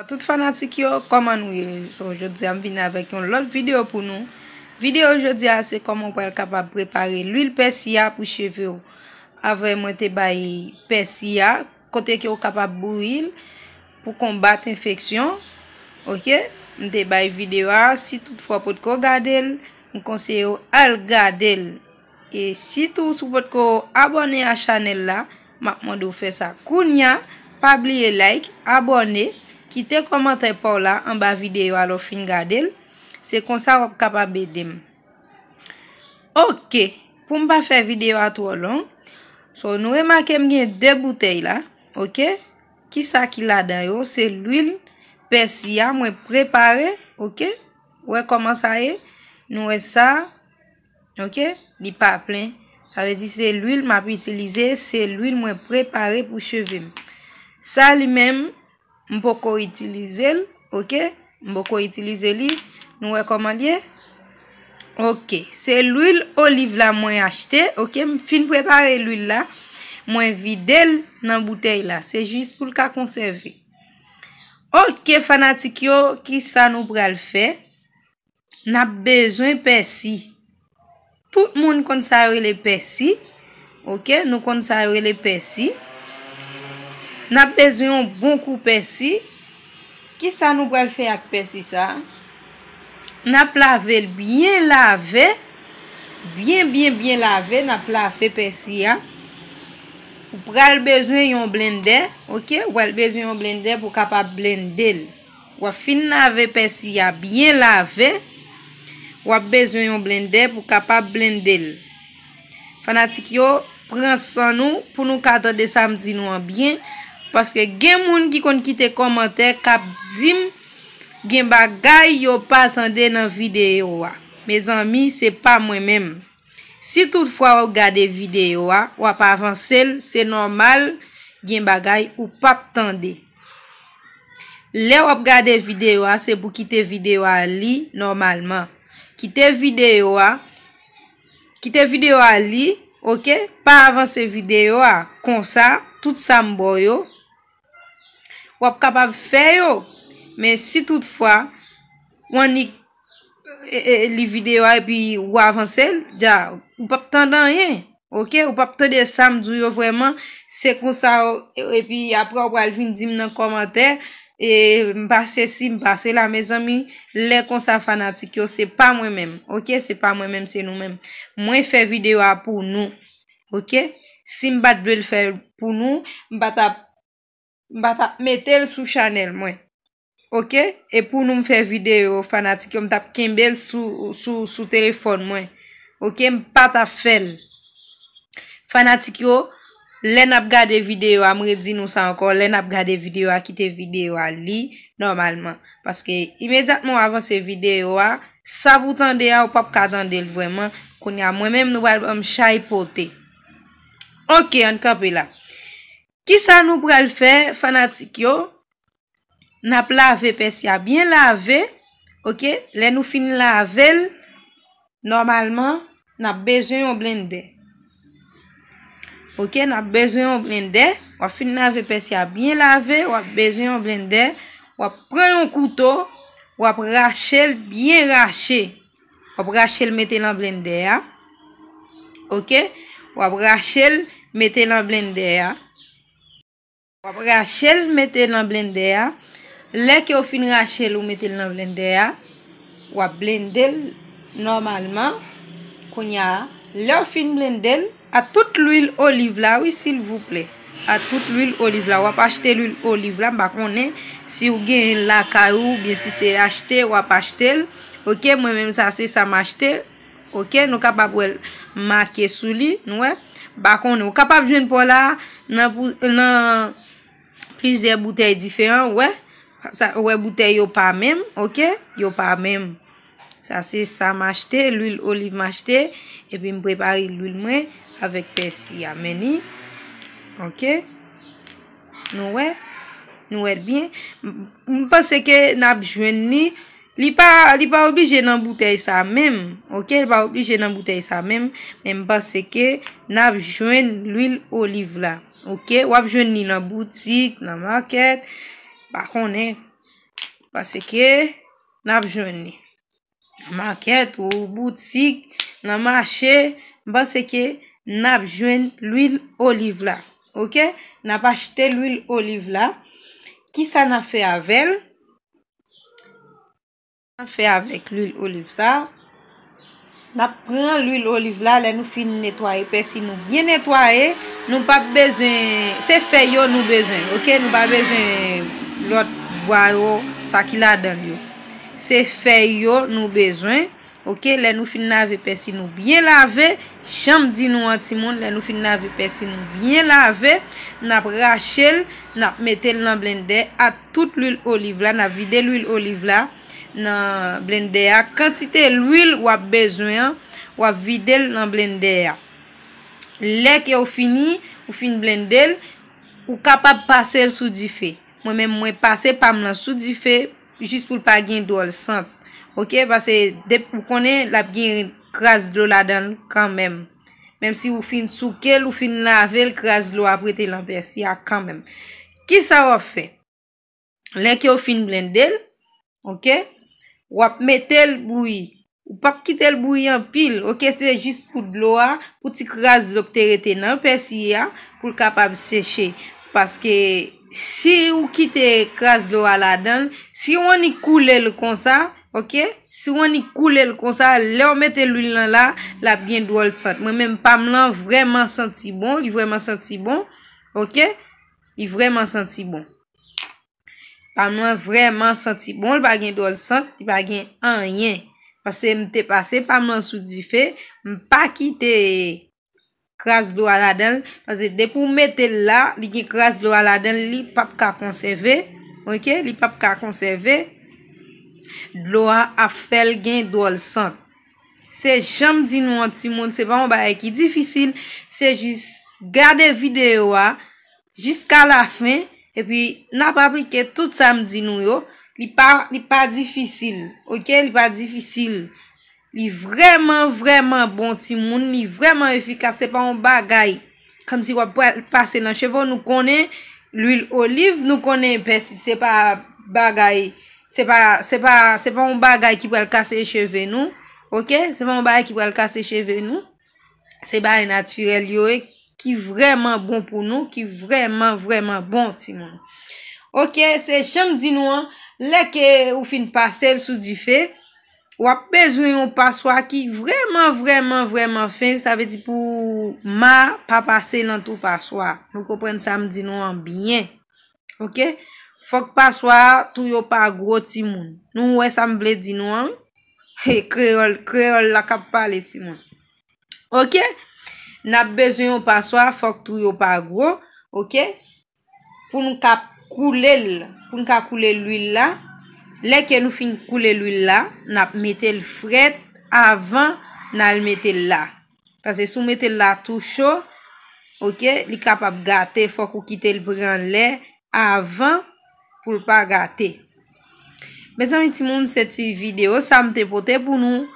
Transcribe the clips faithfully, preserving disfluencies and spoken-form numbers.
Tout fanatik yo, kòman nou ye? So, jodi a m vin avèk yon lòt videyo pou nou. Videyo jodi a se kòman w pral kapab prepare lwil pèsi a pou cheve w. Avè mwen te bay pèsi a, kote ke w kapab bouyi l pou konbat enfeksyon. Oke? M te bay videyo a, si toutfwa w potko gade l, m konseye w al gade l. E sitou si w potko abòne a chanèl la, m ap mande w fè sa kounya. Pa bliye like, abòne, kite kòmantè pa w la anba videyo a lè w fin gade l. Se konsa w ap kapab ede m. Oke, pou m pa fè videyo a twò long, so, nou remake m gen de boutèy la, oke? Kisa ki ladan yo? Se lwil pèsi a mwen prepare, oke? Wè kòman sa ye? Nou wè sa, oke? Li pa plen. Sa vle di se lwil m ap itilize, se lwil mwen prepare pou cheve m. Sa li menm, m poko itilize l, oke? M poko itilize li. Nou wè kòman l ye? Oke, se lwil oliv la mwen achte, oke? M fin prepare lwil la, mwen vide l nan boutèy la. Se jis pou l ka konsève. Oke, fanatik yo, kisa nou pral fè? N ap bezwen pèsi. Tout moun konn sa yo rele pèsi. Oke, nou konn sa yo rele pèsi. N ap bezwen yon bon kou pèsi. Kisa nou pral fè ak pèsi sa? N ap lave l byen lave. Byen, byen, byen lave. N ap lave pèsi a. Ou pral bezwen yon blendè, oke? Ou pral bezwen yon blendè pou w kapab blende l. W ap fin lave pèsi a byen lave. W ap bezwen yon blendè pou w kapab blende l. Fanatik yo, pran san nou pou nou ka tande sa m di nou an byen. Paske gen moun ki konn kite kòmantè k ap di m gen bagay yo pa tande nan videyo a. Mezanmi, se pa mwen menm. Si toutfwa w ap gade videyo a, w ap avanse l, se nòmal, gen bagay ou p ap tande. Lè w ap gade videyo a, se pou kite videyo a li nòmalman. Kite videyo a, kite videyo a li, oke? Pa avanse videyo a. Konsa, tout sa m ba w yo, w ap kapab fè yo. Men si toutfwa, w annik e, e, li videyo a epi w avanse l, dja, ou p ap tande anyen. Oke? Ou p ap tande sa m di w yo vrèman. Se konsa, e, epi apre w pral vin di m nan kòmantè, e, m pa sesi, m pa sela, mezanmi. Lè konsa, fanatik yo, se pa mwen menm. Oke? Se pa mwen menm, se nou menm. Mwen fè videyo a pou nou. Oke? Si m pa t vle l fè pou nou, m pa t ap m pa t ap mete l sou chanèl mwen. Oke? E pou nou m fè videyo, fanatik yo, m t ap kenbe l sou, sou, sou telefòn mwen. Oke? M pa t ap fè l. Fanatik yo, lè n ap gade videyo a, m redi nou sa ankò, lè n ap gade videyo a, kite videyo a li nòmalman. Paske imedyatman w avanse videyo a, sa pou tande a, ou p ap ka tande l vrèman. Kounye a, mwen menm, nou pral ban m chay pote. Oke, ann kanpe la. Kisa nou pral fè, fanatik yo? N ap lave pèsi a byen lave, oke? Lè nou fin lave l, nòmalman, n ap bezwen yon blendè. Oke, n ap bezwen yon blendè. W ap fin lave pèsi a byen lave, w ap bezwen yon blendè. W ap pran yon kouto, w ap rache l byen rache. W ap rache l mete nan blendè a. Oke? W ap rache l mete nan blendè a. W ap rache l mete nan blendè a. Lè ke w fin rache l, ou mete l nan blendè a, w ap blende l nòmalman. Kounye a, lè w fin blende l, a tout lwil oliv la, wi, silvouplè. A tout lwil oliv la. W ap achte lwil oliv la, m pa konnen si w genyen l lakay ou, oubyen si se achte, w ap achte l. Oke, mwen menm sa, se sa m achte. Oke, nou kapab wè l make sou li, nou wè. M pa konnen. Ou kapab jwenn pa w la nan pou, nan plizyè boutèy diferan, ou wè. Sa, ou wè boutèy yo pa menm, oke? Yo pa menm. Sa se sa m achte, lwil oliv m achte, epi m prepare lwil mwen avèk pèsi a. Men ni, oke? Nou wè? Nou wè l byen? M, m panse ke n ap jwenn li. Li pa, li pa oblije nan boutèy sa menm, oke? Li pa oblije nan boutèy sa menm, men m panse ke n ap jwenn lwil oliv la, oke? W ap jwenn li nan boutik, nan makèt, pa konnen. Paske n ap jwenn li nan makèt ou boutik, nan mache, m panse ke n ap jwenn lwil oliv la. Oke? N ap achte lwil oliv la. Kisa n ap fè avè l? N ap fè avèk lwil oliv sa? N ap pran lwil oliv la, lè nou fin netwaye pèsi nou byen netwaye, nou p ap bezwen, se fèy yo nou bezwen, oke? Nou pa bezwen lòt bwa yo, sa ki ladan l yo. Se fèy yo nou bezwen, oke? Lè nou fin lave pèsi nou byen lave, jan m di nou an timoun, lè nou fin lave pèsi nou byen lave, n ap rache l, n ap mete l nan blendè ak tout lwil oliv la, n ap vide lwil oliv la nan blendè a. Kantite lwil w ap bezwen an, w ap vide l nan blendè a. Lè ke w fini, ou fin blende l, ou kapab pase l sou dife. Mwen menm, mwen pase pa m lan sou dife, jis pou l pa gen dwòl sant. Oke? Paske dep-, ou konnen l ap gen kras dlo ladan l kanmenm. Menm si ou fin souke l, ou fin lave l, kras dlo ap rete lan pèsi a kanmenm. Kisa w ap fè? Lè ke w fin blende l, oke, w ap mete l bouyi. Ou p ap kite l bouyi anpil, oke, se jis pou dlo a, pou ti kras dlo k te rete nan pèsi a, pou l kapab seche. Paske si ou kite kras dlo a ladan l, si w annik koule l konsa, oke, si w annik koule l konsa, lè w mete lwil lan la, l ap gen dwòl sant. Mwen menm, pa m lan vrèman santi bon, li vrèman santi bon, oke, li vrèman santi bon. Pa m lan vrèman santi bon, li pa gen dwòl sant, li pa gen anyen. Paske m te pase pa m lan sou dife, m pa kite kras dlo a ladan l, paske depi w mete l la, li gen kras dlo a ladan l, li p ap ka konsève, oke, li p ap ka konsève, dlo a ap fè l gen dwòl sant. Se jan m di nou an timoun, se pa yon bagay ki difisil, se jis gade videyo a, jiska lafen, epi n ap aplike tout sa m di nou yo. Li pa, li pa difisil, oke? Li pa difisil. Li vrèman, vrèman bon, timoun. Li vrèman efikas. Se pa yon bagay kòmsi w ap pral pase nan cheve w. Nou konnen lwil oliv, nou konnen pèsi, se pa bagay, se pa, se pa, se pa yon bagay ki pral kase cheve nou, oke? Se pa yon bagay ki pral kase cheve nou. Se bagay natirèl yo ye, ki vrèman bon pou nou, ki vrèman, vrèman bon, timoun. Oke, se jan m di nou an, lè ke ou fin pase l sou dife, w ap bezwen yon paswa ki vrèman, vrèman, vrèman fen, sa vle di pou ma pa pase nan twou paswa. Nou konprann sa m di nou an byen. Oke? Fòk paswa a twou yo pa gwo, timoun. Nou wè sa m vle di nou an? He, kreyòl, kreyòl la k ap pale, timoun. Oke? N ap bezwen yon paswa, fòk twou yo pa gwo, oke? Pou n ka koule l, pou n ka koule lwil la. Lè ke nou fin koule lwil la, n ap mete l frèt avan n al mete l la. Paske si w mete l la tou cho, oke, li kapab gate, fòk ou kite l pran lè avan pou l pa gate. Mezanmi timoun, se ti videyo sa m te pote pou nou.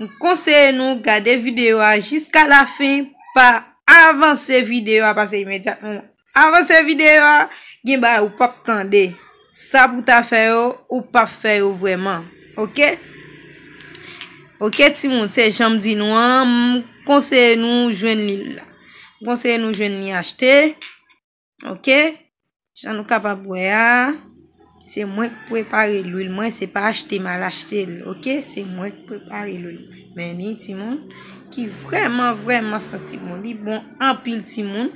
M konseye nou gade videyo a jiska lafen, pa avanse videyo a, paske imedyatman w avanse videyo a, gen bagay ou p ap tande. Sa pou w ta fè yo, ou p ap fè yo vrèman. Oke? Oke, timoun, se jan m di nou an, m konseye nou jwenn li la. M konseye nou jwenn li achte. Oke? Jan nou kapab wè a, se mwen k prepare lwil mwen, se pa achte m al achte l, oke? Se mwen k prepare lwil mwen. Men li, timoun, ki vrèman, vrèman santi bon. Li bon anpil, timoun.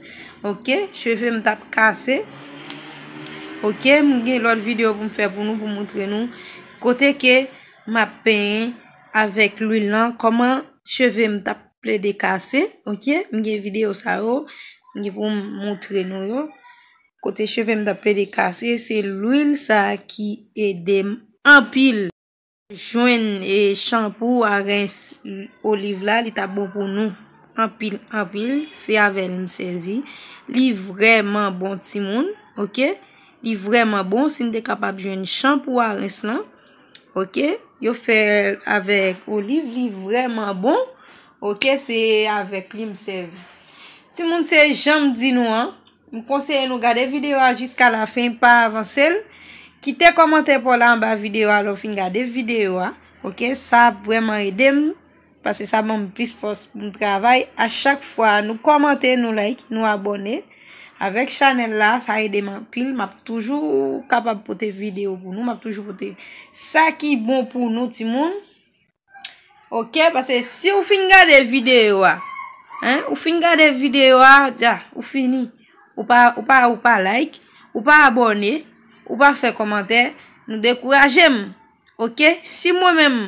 Oke? Cheve m t ap kase. Oke? M gen lòt videyo pou m fè pou nou, pou moutre nou kote ke m ap penyen avèk lwil lan, kòman cheve m t ap plede kase, oke? M gen videyo sa yo, m gen pou m moutre nou yo. Kote cheve m t ap plede kase, se lwil sa ki ede m anpil. Jwenn, e, chanpou a rens oliv la, li t ap bon pou nou. Anpil, anpil, se avè l m sèvi. Li vrèman bon, timoun, oke? Li vrèman bon, si n te kapab jwenn chanpou a rens lan, oke? Yo fè l avèk oliv, li vrèman bon, oke? Se avèk li m sèvi. Timoun, se jan m di nou an, m konseye nou gade videyo a jiska lafen, pa avanse l. Kite kòmantè pa w la anba videyo a lè w fin gade videyo a. Oke, sa ap vrèman ede m. Paske sa ban m plis fòs pou m travay. A chak fwa nou kòmante, nou like, nou abòne avèk chanèl la, sa ede m anpil. M ap toujou kapab pote videyo pou nou. M ap toujou pote sa ki bon pou nou, timoun. Oke, paske si w fin gade videyo a, en, ou fin gade videyo a, dja, ou fini. Ou pa, ou pa, ou pa like, ou pa abòne, ou pa fè kòmantè, nou dekouraje m. Oke, si mwen menm,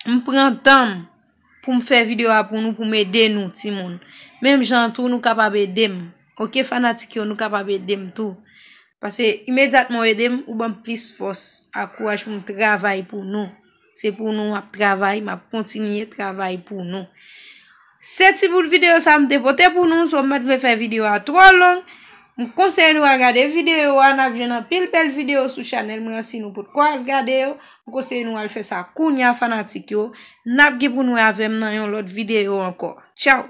m pran tan m pou m fè videyo a pou nou, pou m ede nou, timoun. Menm jan tou, nou kapab ede m. Oke, fanatik yo, nou kapab ede m tou. Paske imedyatman w ede m, ou ban m plis fòs ak kouraj pou m travay pou nou. Se pou nou m ap travay, m ap kontinye travay pou nou. Se ti bout videyo sa m te pote pou nou, so m pa t vle fè videyo a twò long. M konseye nou al gade videyo a, n ap jwenn anpil bèl videyo sou chanèl mwen an si nou potko al gade yo. M konseye nou al fè sa kounya, fanatik yo. N ap gen pou nou avè m nan yon lòt videyo ankò. Tchaw!